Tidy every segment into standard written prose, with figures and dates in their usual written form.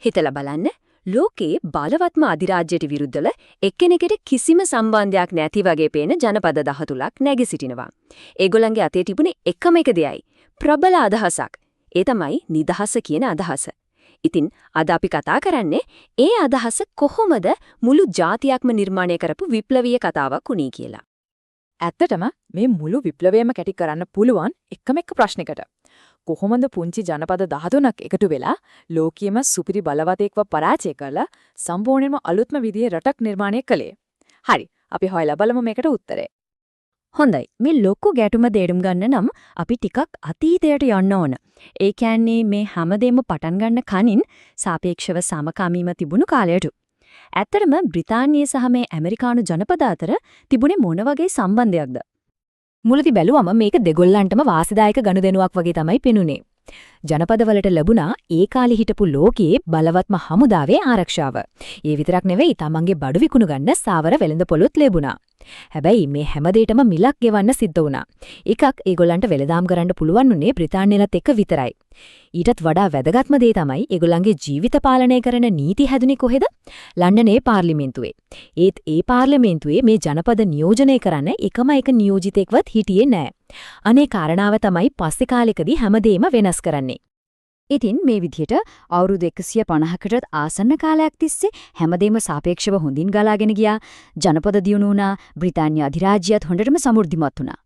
හිතලා බලන්න, ලෝකේ බලවත්ම අධිරාජ්‍යයට විරුද්ධව එක්කෙනෙකුට කිසිම සම්බන්ධයක් නැති වගේ පේන ජනපද 13ක් නැගී සිටිනවා. ඒගොල්ලන්ගේ අතේ තිබුණේ එකම එක දෙයයි. ප්‍රබල අදහසක්. ඒ තමයි නිදහස කියන අදහස. ඉතින් අද අපි කතා කරන්නේ ඒ අදහස කොහොමද මුළු ජාතියක්ම නිර්මාණය කරපු විප්ලවීය කතාවක් වුණේ කියලා. ඇත්තටම මේ මුළු විප්ලවයම කැටි කරන්න පුළුවන් එකම එක ප්‍රශ්නයකට. කොහොමද පුංචි ජනපද 13ක් එකතු වෙලා ලෝකයේම සුපිරි බලවතෙක්ව පරාජය කරලා සම්පූර්ණයෙන්ම අලුත්ම විදිහේ රටක් නිර්මාණය කළේ? හරි, අපි හොයලා බලමු මේකට උත්තරේ. හොඳයි, මේ ලොකු ගැටුම තේරුම් ගන්න නම් අපි ටිකක් අතීතයට යන්න ඕන. ඒ කියන්නේ මේ හැමදේම පටන් ගන්න කලින් සාපේක්ෂව සාමකාමීව තිබුණු කාලයට. ඇත්තටම බ්‍රිතාන්‍යය සහ මේ ඇමරිකානු ජනපද අතර තිබුණේ මොන වගේ සම්බන්ධයක්ද? මුලදි බැලුවම මේක දෙගොල්ලන්ටම වාසිදායක ගනුදෙනුවක් වගේ තමයි පෙනුනේ. ජනපදවලට ලැබුණා ඒ කාලේ හිටපු ලෝකයේ බලවත්ම හමුදාවේ ආරක්ෂාව. ඒ විතරක් නෙවෙයි, තමන්ගේ බඩු විකුණු ගන්න සාවර වෙළඳ පොළොත් ලැබුණා. හැබැයි මේ හැම දෙයකටම මිලක් ගෙවන්න සිද්ධ වුණා. එකක්, ඒගොල්ලන්ට වෙළඳාම් කරන්න පුළුවන් උනේ බ්‍රිතාන්‍යලත් එක්ක විතරයි. ඊටත් වඩා වැදගත්ම දේ තමයි ඒගොල්ලන්ගේ ජීවිත පාලනය කරන නීති හැදුනේ කොහෙද? ලන්ඩනයේ පාර්ලිමේන්තුවේ. ඒත් ඒ පාර්ලිමේන්තුවේ මේ ජනපද නියෝජනය කරන්න එකම එක නියෝජිතෙක්වත් හිටියේ නෑ. අනේ කාරණාව තමයි පස්සේ කාලෙකදී හැමදේම වෙනස් කරන්නේ. ඉතින් මේ විදිහට අවුරුදු 150කටත් ආසන්න කාලයක් තිස්සේ හැමදේම සාපේක්ෂව හොඳින් ගලාගෙන ගියා. ජනපද දියුණු වුණා. බ්‍රිතාන්‍ය අධිරාජ්‍යයත් හොඳටම සමෘද්ධිමත් වුණා.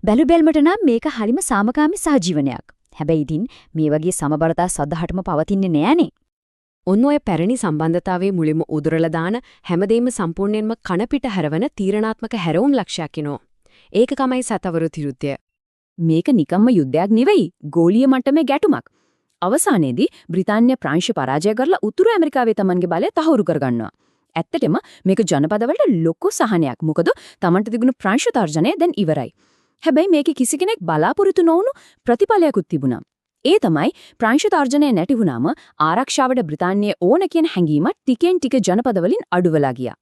බැලු බැල්මට නම් මේක හරිම සාමකාමී සහජීවනයක්. හැබැයි ඉතින් මේ වගේ සමබරතා සදහටම පවතින්නේ නෑනේ. ඔන්න ඔය පැරණි සම්බන්ධතාවයේ මුලින්ම උදුරලා දාන, හැමදේම සම්පූර්ණයෙන්ම කන පිට හැරවන තීරණාත්මක හැරවුම් ලක්ෂයක් එනවා. ඒක තමයි සතවරු විරුද්ධය. මේක නිකම්ම යුද්ධයක් නෙවෙයි, ගෝලීය මට්ටමේ ගැටුමක්. අවසානයේදී බ්‍රිතාන්‍ය ප්‍රංශ පරාජය කරලා උතුරු ඇමරිකාවේ තමන්ගේ බලය තහවුරු කරගන්නවා. ඇත්තටම මේක ජනපදවලට ලොකු සහනයක්. මොකද තමන්ට තිබුණු ප්‍රංශ තර්ජනය දැන් ඉවරයි. හැබැයි මේකේ කිසි කෙනෙක් බලාපොරොත්තු නොවුණු ප්‍රතිඵලයකුත් තිබුණා. ඒ තමයි ප්‍රංශ තර්ජනය නැති වුණාම ආරක්ෂාවට බ්‍රිතාන්‍යයේ ඕන කියන හැඟීම ටිකෙන් ටික ජනපදවලින් අඩු වෙලා ගියා.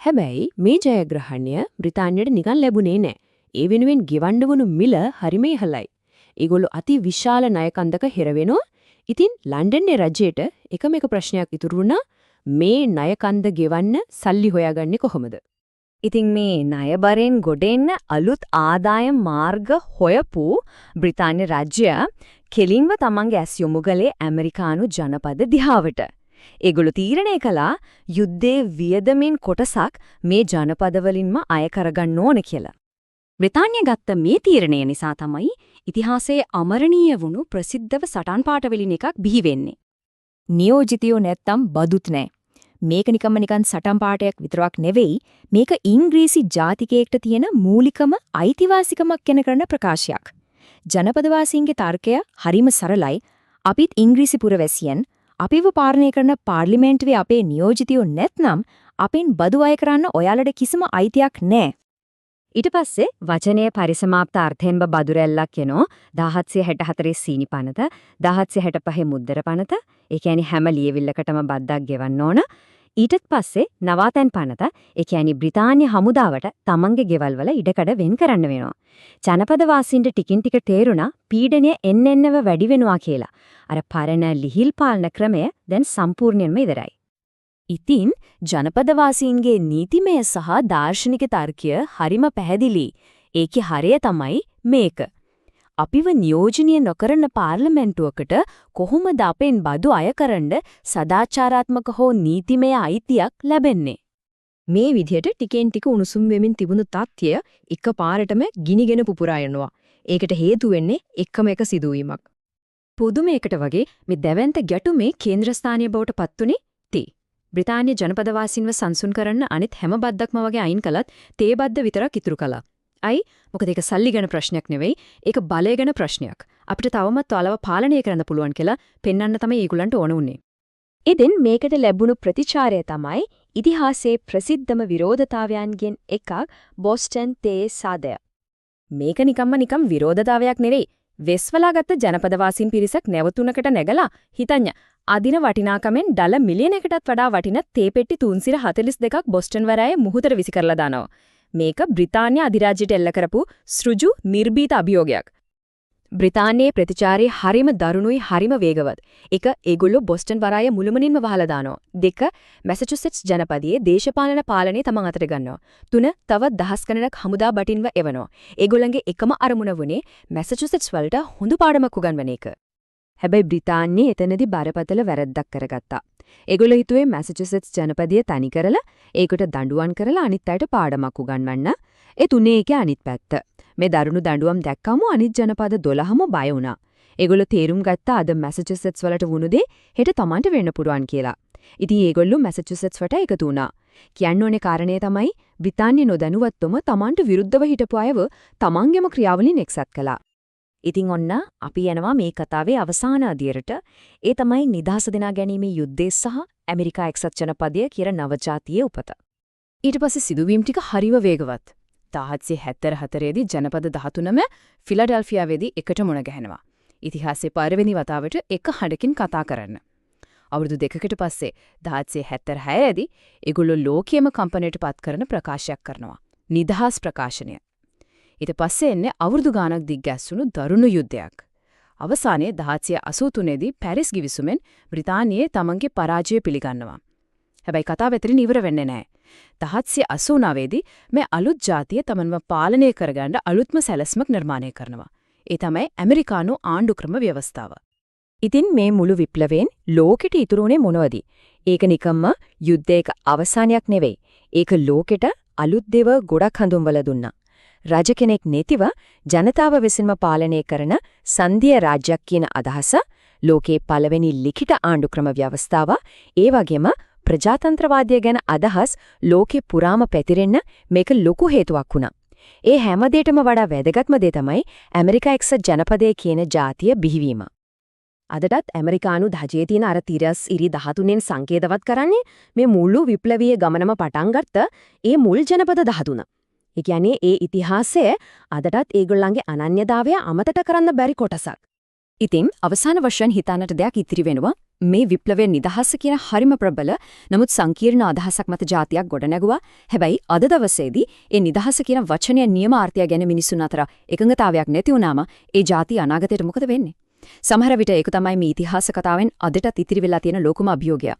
හැබැයි මේ ජයග්‍රහණය බ්‍රිතාන්‍යයට නිකන් ලැබුණේ නෑ. ඒ වෙනුවෙන් ගෙවන්න වුණු මිල හරිම ඉහළයි. ඒගොල්ලෝ අති විශාල ණය කන්දක හිර වෙනවා. ඉතින් ලන්ඩන්යේ රජයට එකම එක ප්‍රශ්නයක් ඉතුරු වුණා, මේ ණය කන්ද ගෙවන්න සල්ලි හොයාගන්නේ කොහොමද? ඉතින් මේ ණයබරෙන් ගොඩ එන්න අලුත් ආදායම් මාර්ග හොයපු බ්‍රිතාන්‍ය රජය කෙලින්ම තමන්ගේ ඇස් යොමු කළේ ඇමරිකානු ජනපද දිහාවට. ඒගොල්ලෝ තීරණය කළා යුද්ධයේ වියදමින් කොටසක් මේ ජනපදවලින්ම අය කරගන්න ඕන කියලා. බ්‍රිතාන්‍ය ගත්ත මේ තීරණය නිසා තමයි ඉතිහාසයේ අමරණීය වුණු ප්‍රසිද්ධව සටන් පාඨ එකක් බිහි වෙන්නේ. නියෝජිතයෝ නැත්තම් බදුත් නෑ. මේක නිකම්ම නිකන් සටන් පාඨයක් විතරක් නෙවෙයි, මේක ඉංග්‍රීසි ජාතිකයෙක්ට තියෙන මූලිකම අයිතිවාසිකමක් ගැන කරන ප්‍රකාශයක්. ජනපදවාසීන්ගේ තර්කය හරිම සරලයි. අපිත් ඉංග්‍රීසි පුරවැසියන්. අපිව පාලනය කරන පාර්ලිමේන්තුවේ අපේ නියෝජිතයෝ නැත්නම් අපෙන් බදු අය කරන්න ඔයාලට කිසිම අයිතියක් නෑ. ඊට පස්සේ වචනයේ පරිසමාප්ත අර්ථයෙන්ම බදු රැල්ලක් එනවා. 1764 සීනි පනත, 1765 මුද්දර පනත, ඒ කියන්නේ හැම ලියවිල්ලකටම බද්දක් ගෙවන්න ඕන. ඊටත් පස්සේ නවාතැන් පනත, ඒ කියන්නේ බ්‍රිතාන්‍ය හමුදාවට තමන්ගේ ගෙවල් වල ඉඩකඩ වෙන් කරන්න වෙනවා. ජනපද වාසීන්ට ටිකින් ටික තේරුණා පීඩනය එන්න එන්නව වැඩි වෙනවා කියලා. අර පරණ ලිහිල් පාලන ක්‍රමය දැන් සම්පූර්ණයෙන්ම ඉවරයි. ඉතින් ජනපද වාසීන්ගේ නීතිමය සහ දාර්ශනික තර්කය හරිම පැහැදිලි. ඒකේ හරය තමයි මේක. අපිව නියෝජනය නොකරන පාර්ලිමේන්තුවකට කොහොමද අපෙන් බදු අය කරන්න සදාචාරාත්මක හෝ නීතිමය අයිතියක් ලැබෙන්නේ? මේ විදිහට ටිකෙන් ටික උණුසුම් වෙමින් තිබුණු තත්ත්වය එකපාරටම ගිනිගෙන පුපුරා යනවා. ඒකට හේතු වෙන්නේ එකම එක සිදුවීමක්. පුදුමයකට වගේ මේ දැවැන්ත ගැටුමේ කේන්ද්‍රස්ථානීය බවට පත්ුනේ තේ. බ්‍රිතාන්‍ය ජනපද වාසීන්ව සංසුන් කරන්න අනිත් හැම බද්දක්ම වගේ අයින් කළත් තේ බද්ද විතරක් ඉතුරු කළා. ඇයි? මොකද ඒක සල්ලි ගැන ප්‍රශ්නයක් නෙවෙයි, ඒක බලය ගැන ප්‍රශ්නයක්. අපිට තවමත් ඔයාලව පාලනය කරන්න පුළුවන් කියලා පෙන්වන්න තමයි ඒගොල්ලන්ට ඕන වුණේ. ඉතින් මේකට ලැබුණු ප්‍රතිචාරය තමයි ඉතිහාසයේ ප්‍රසිද්ධම විරෝධතාවයන්ගෙන් එකක්, බොස්ටන් තේ සාදය. මේක නිකම්ම නිකම් විරෝධතාවයක් නෙවෙයි. වෙස්වලා ගත්ත ජනපදවාසීන් පිරිසක් නැවතුනකට නැගලා, හිතන්න, අදින වටිනාකමෙන් ඩොලර් මිලියනයකටත් වඩා වටින තේ පෙට්ටි 342ක් බොස්ටන් වරායේ මුහුදට විසි කරලා දානවා. මේක බ්‍රිතාන්‍ය අධිරාජ්‍යයට එල්ල කරපු සෘජු නිර්භීත අභියෝගයක්. බ්‍රිතාන්‍යයේ ප්‍රතිචාරය හරිම දරුණුයි, හරිම වේගවත්. එක, ඒගොල්ලෝ බොස්ටන් වරාය මුළුමනින්ම වහලා දානවා. දෙක, මැසචුසෙට්ස් ජනපදයේ දේශපාලන පාලනය තමන් අතට ගන්නවා. තුන, තවත් දහස් ගණනක් හමුදා බටින්ව එවනවා. ඒගොල්ලන්ගේ එකම අරමුණ වුණේ මැසචුසෙට්ස් වලට හොඳ පාඩමක් උගන්වන එක. හැබැයි බ්‍රිතාන්‍යයේ එතනදී බරපතල වැරද්දක් කරගත්තා. ඒගොල්ලෝ හිතුවේ මැසචුසෙට්ස් ජනපදය තනි කරලා ඒකට දඬුවම් කරලා අනිත් අයට පාඩමක් උගන්වන්න. ඒ තුනේ ඒකේ අනිත් පැත්ත. මේ දරුණු දඬුවම් දැක්කම අනිත් ජනපද 12ම බය වුණා. ඒගොල්ලෝ තේරුම් ගත්තා අද මැසචුසෙට්ස් වලට වුණු දේ හෙට තමන්ට වෙන්න පුළුවන් කියලා. ඉතින් ඒගොල්ලෝ මැසචුසෙට්ස් වලට එකතු වුණා. කියන්න ඕනේ කාරණේ තමයි, බ්‍රිතාන්‍ය නොදැනුවත්වම තමන්ට විරුද්ධව හිටපු අයව තමන්ගේම ක්‍රියාවලින් එක්සත් කළා. ඉතින් ඔන්න අපි යනවා මේ කතාවේ අවසාන අදියරට. ඒ තමයි නිදහස දිනා ගැනීමේ යුද්ධය සහ ඇමරිකා එක්සත් ජනපදය කියන නව ජාතියේ උපත. ඊට පස්සේ සිදුවීම් ටික හරිම වේගවත්. 1774 දී ජනපද 13ම ෆිලඩෙල්ෆියාවේදී එකට මුණ ගැහෙනවා. ඉතිහාසයේ පළවෙනි වතාවට එක හඬකින් කතා කරන්න. අවුරුදු දෙකකට පස්සේ 1776 දී ඒගොල්ලෝ ලෝකයේම කම්පණයට පත් කරන ප්‍රකාශයක් කරනවා. නිදහස් ප්‍රකාශනය. ඊට පස්සේ එන්නේ අවුරුදු ගාණක් දිග්ගැස්සුණු දරුණු යුද්ධයක්. අවසානයේ 1783 දී පැරිස් ගිවිසුමෙන් බ්‍රිතාන්‍යයේ තමන්ගේ පරාජය පිළිගන්නවා. හැබැයි කතාව එතනින් ඉවර වෙන්නේ නැහැ. 1789 දී මේ අලුත් ජාතිය තමන්ව පාලනය කරගන්න අලුත්ම සැලැස්මක් නිර්මාණය කරනවා. ඒ තමයි ඇමරිකානු ආණ්ඩුක්‍රම ව්‍යවස්ථාව. ඉතින් මේ මුළු විප්ලවයෙන් ලෝකෙට ඉතුරු වුණේ මොනවද? ඒක නිකම්ම යුද්ධයක අවසානයක් නෙවෙයි. ඒක ලෝකෙට අලුත් දේවල් ගොඩක් හඳුන්වලා දුන්නා. රජ කෙනෙක් නැතිව ජනතාව විසින්ම පාලනය කරන සංධීය රාජ්‍යයක් කියන අදහස, ලෝකේ පළවෙනි ලිඛිත ආණ්ඩුක්‍රම ව්‍යවස්ථාව, ඒ වගේම ප්‍රජාතන්ත්‍රවාදය ගැන අදහස් ලෝකෙ පුරාම පැතිරෙන්න මේක ලොකු හේතුවක් වුණා. ඒ හැම දෙයකටම වඩා වැදගත්ම දේ තමයි ඇමරිකා එක්සත් ජනපදයේ කියන ජාතිය බිහිවීම. අදටත් ඇමරිකානු ධජයේ තියෙන අර තිරස් ඉරි 13න් සංකේතවත් කරන්නේ මේ මුළු විප්ලවීය ගමනම පටන් ගත්ත ඒ මුල් ජනපද 13. ඒ කියන්නේ ඒ ඉතිහාසය අදටත් ඒගොල්ලන්ගේ අනන්‍යතාවය අමතක කරන්න බැරි කොටසක්. ඉතින් අවසාන වශයෙන් හිතන්නට දෙයක් ඉතිරි වෙනවා. මේ විප්ලවයේ නිදහස කියන හරිම ප්‍රබල නමුත් සංකීර්ණ අදහසක් මත ජාතියක් ගොඩනැගුවා. හැබැයි අද දවසේදී ඒ නිදහස කියන වචනය නියම අර්ථය ගැන මිනිසුන් අතර එකඟතාවයක් නැති වුණාම ඒ ජාතිය අනාගතයට මොකද වෙන්නේ? සමහර විට ඒක තමයි මේ ඉතිහාස කතාවෙන් අදටත් ඉතිරි වෙලා තියෙන ලොකුම අභියෝගය.